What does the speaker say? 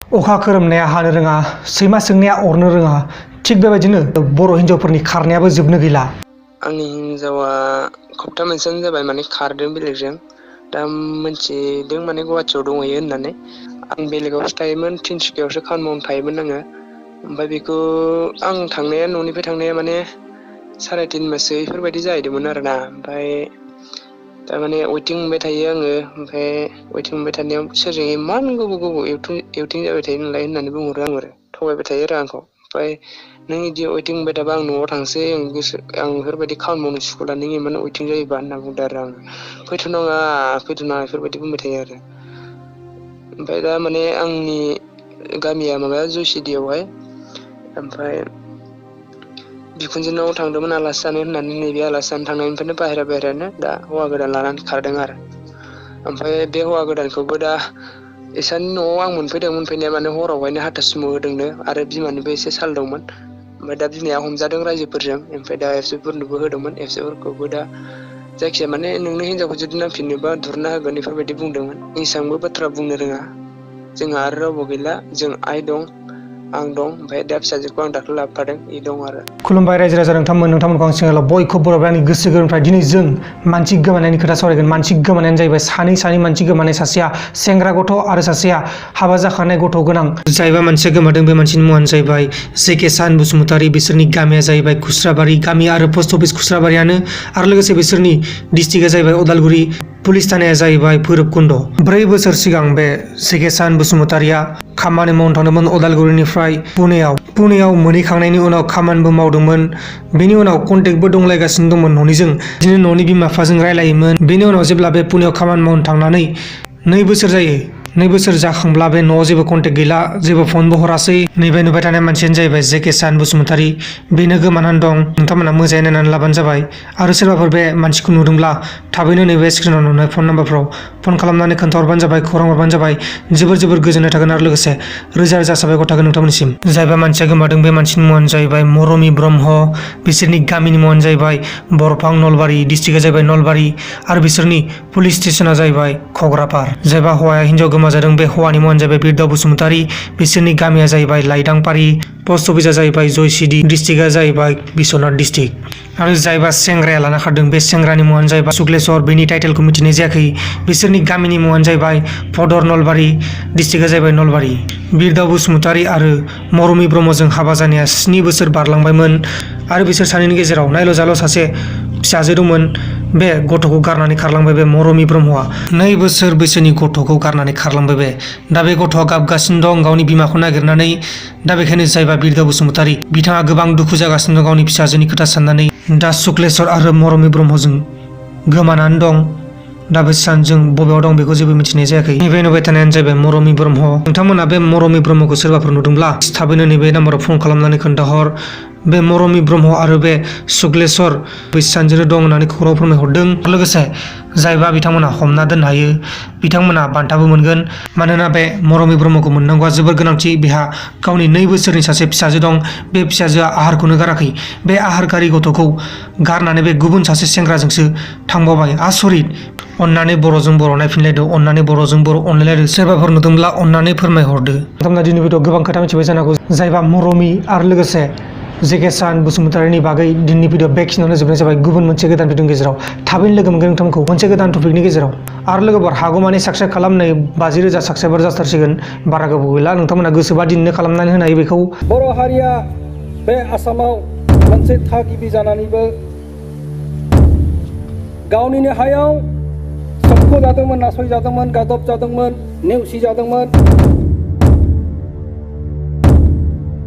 अखा खोरोमनाया हानो रोङा, सैमा सोंनाया अरनो रोङा, थिग बेबायदिनो बर' हिन्जावफोरनि खारनायाबो जोबनो गैला। आंनि हिन्जावा खप्ता मोनसेयानो जाबाय माने खारदों बेलेगजों। दा मोनथिदों माने गुवाहाटियाव दंहैयो होननानै। आं बेलेगावसो थायोमोन, तिनसुकियावसो खामानि मावनो थायोमोन आङो। ओमफ्राय बेखौ आं थांनाया न'निफ्राय थांनाया माने 3.5 माससो बेफोरबायदि जाहैदोंमोन आरोना। ओमफ्राय थारमाने वेटिं मोनबाय थायो आङो। ओमफ्राय वेटिं मोनबाय थानायाव सोरजों इमान गोबाव वेटिं जाबाय थायो नोंलाय होननानै बुंहरो आं आरो थगायबाय थायो आरो आंखौ। ओमफ्राय नों बिदि वेटिं मोनबाय थाबा आं न'आव थांसै, आं बेफोरबायदि खामानि मावनो सुखुला नों इमान वेटिं जायोबा होनना बुंदों आरो आङो। फैथ'नाङा बेफोरबायदि बुंबाय थायो आरो। ओमफ्राय दा माने आंनि गामिया माबा जुइसिडियावहाय। ओमफ्राय बिखुनजोनाव थांदोंमोन आलासि जानो होननानै, नैबे आलासि जानो थांनायनिफ्रायनो बाहेरायानो दा हौवा गोदान लानानै खारदों आरो। ओमफ्राय बे हौवा गोदानखौबो दा इसानि न'आव आं मोनफैनाया माने हरावहायनो हाथासुनि होदोंनो आरो बिमानोबो एसे साल दंमोन। ओमफ्राय दा बिमाया हमजादों रायजोफोरजों। ओमफ्राय दा एबसुफोरनोबो होदोंमोन, एबसुफोरखौबो दा जायखिजाया माने नोंनो हिनजावखौ जुदि नांफिनोबा धुरना होगोन बेफोरबायदि बुंदोंमोन। एसेबांबो बाथ्रा बुंनो रोङा। जोंहा आरो रावबो गैला, जों आइ दं, आं दं, ओमफ्राय दा फिसाजोखौ आं दाख्लै लाबोफादों, बे दं आरो। खुलुमबाय रायजो राजा नोंथांमोनखौ आं सिगाङाव बयखौबो बरायबाय आंनि गोसो गोरबोनिफ्राय। दिनै जों मानसि गोमानायनि खोथा सावरायगोन। मानसि गोमानायानो जाहैबाय सानै मानसि गोमानाय, सासेया सेंग्रा गथ' आरो सासेया हाबा जाखानाय गथ' गोनां। जायबा मानसिया गोमादों बे मानसिनि मुङानो जाहैबाय जेकेसान बसुमतारी। बिसोरनि गामिया जाहैबाय खुस्राबारि गामि आरो पस्ट अफिस खुस्राबारियानो, आरो लोगोसे बिसोरनि डिस्ट्रिक्टआ जाहैबाय उदालगुरि, पुलिस थानाया जाहैबाय भैरबकुन्द'। 4 बोसोर सिगां बे जेकेसान बसुमतारीया खामानि मावनो थांदोंमोन उदालगुरिनिफ्राय पुनेयाव मोनहैखांनायनि उनाव खामानिबो मावदोंमोन। बेनि उनाव कन्टेक्टबो दंलायगासिनो दंमोन न'निजों, बिदिनो न'नि बिमा बिफाजों रायलायोमोन। बेनि उनाव जेब्ला बे पुनेयाव खामानि मावनो थांनानै 2 बोसोर जायो, 2 बोसोर जाखांब्ला बे न'आव जेबो कन्टेक्ट गैला, जेबो फनबो हरासै। नैबे नुबाय थानाय मानसियानो जाहैबाय जेकेसान बसुमतारी। बेनो गोमानानै दं। नोंथांमोना मोजाङै नायनानै लाबानो जाबाय। आरो सोरबाफोर बे मानसिखौ नुदोंब्ला थाबैनो नैबे स्क्रिनाव नुनाय फन नाम्बारफ्राव फन खालामनानै खोन्थाहरबानो जाबाय, खौरां हरबानो जाबाय। जोबोर गोजोननाय थागोन आरो लोगोसे रोजा साबायखर थागोन नोंथांमोननिसिम। जायबा मानसिया गोमादों बे मानसिनि मुङानो जाहैबाय मरमि ब्रह्म। बिसोरनि गामिनि मुङानो जाहैबाय बरफां नलबारि, डिस्ट्रिक्टआ जाहैबाय नलबारि, आरो बिसोरनि पुलिस स्टेसना जाहैबाय कग्रापार। जायबा हौवाया हिन्जाव गोमाजादों बे हौवानि मुङानो जाहैबाय बिरदाव बसुमतारी। बिसोरनि गामिया जाहैबाय लाइदांपारि, पस्ट अफिसा जाहैबाय जयसिडि, डिस्ट्रिक्टआ जाहैबाय बिश्वनाथ डिस्ट्रिक्ट। आरो जायबा सेंग्राया लाना खारदों बे सेंग्रानि मुङानो जाहैबाय सुक्लेस्वर। बेनि टाइटेलखौ मिथिनाय जायाखै। बिसोरनि गामिनि मुङानो जाहैबाय फदर नलबारि, डिस्ट्रिक्टआ जाहैबाय नलबारि। बिरदाव बसुमतारी आरो मरमि ब्रह्मजों हाबा जानाया 7 बोसोर बारलांबायमोन, आरो बिसोर सानैनि गेजेराव नायल' जाल' सासे फिसाजो दंमोन। बे गथ'खौ गारनानै खारलांबाय बे मरमि ब्रह्मआ। 2 बोसोर बैसोनि गथ'खौ गारनानै खारलांबाय बे। दा बे गथ'आ गाबगासिनो दं गावनि बिमाखौ नागिरनानै। दा बेखायनो जायबा बिरदाव बसुमतारी बिथाङा गोबां दुखु जागासिनो दं गावनि फिसाजोनि खोथा साननानै। दा सुक्लेस्वर आरो मरमि ब्रह्मजों गोमानानै दं। दा बे सानजों बबेयाव दं बेखौ जेबो मिथिनाय जायाखै। नैबे नुबाय थानायानो जाहैबाय मरमि ब्रह्म। नोंथांमोना बे मरमि ब्रह्मखौ सोरबाफोर नुदोंब्ला थाबैनो नैबे नाम्बाराव फन खालामनानै खोन्थाहर। बे मरमि ब्रह्म आरो बे सुक्लेस्वर बै सानजोंनो दं होननानै खौरां फोरमायहरदों। लोगोसे जायबा बिथांमोना हमना दोननो हायो बिथांमोना बान्थाबो मोनगोन। मानोना बे मरमि ब्रह्मखौ मोननांगौआ जोबोर गोनांथि। बेहा गावनि 2 बोसोरनि सासे फिसाजो दं। बे फिसाजोआ आहारखौनो गाराखै। बे आहार गारि गथ'खौ गारनानै बे गुबुन सासे सेंग्राजोंसो थांबावबाय। आसरित। अननानै बर'जों बर' नायफिनलायदो, अननानै बर'जों बर' अनलायलायदो। सोरबाफोर नुदोंब्ला अननानै फोरमायहरदो। नोंथांमोना दिनै भिडिअ'आव गोबां खोथा मिथिबाय जानांगौ। जायबा मरमि आरो लोगोसे जेकेसान बसुमतारीनि बागै दिनैनि भिडिअ बेखिनियावनो जोबनाय जाबाय। गुबुन मोनसे गोदान भिडिअनि गेजेराव थाबैनो लोगो मोनगोन नोंथांमोनखौ मोनसे गोदान टपिकनि गेजेराव। आरो लोगोफोर हागौमानि साबस्क्राइब खालामनाय 50,000 साबस्क्राइबार जाथारसिगोन। बारा गोबाव गैला। नोंथांमोना गोसोबा दिनैनो खालामनानै होनो हायो बेखौ। बर' हारिया बे आसामाव मोनसे थागिबि जानानैबो गावनिनो हायाव सोबख'जादोंमोन, नासयजादोंमोन, गादब जादोंमोन, नेवसिजादोंमोन।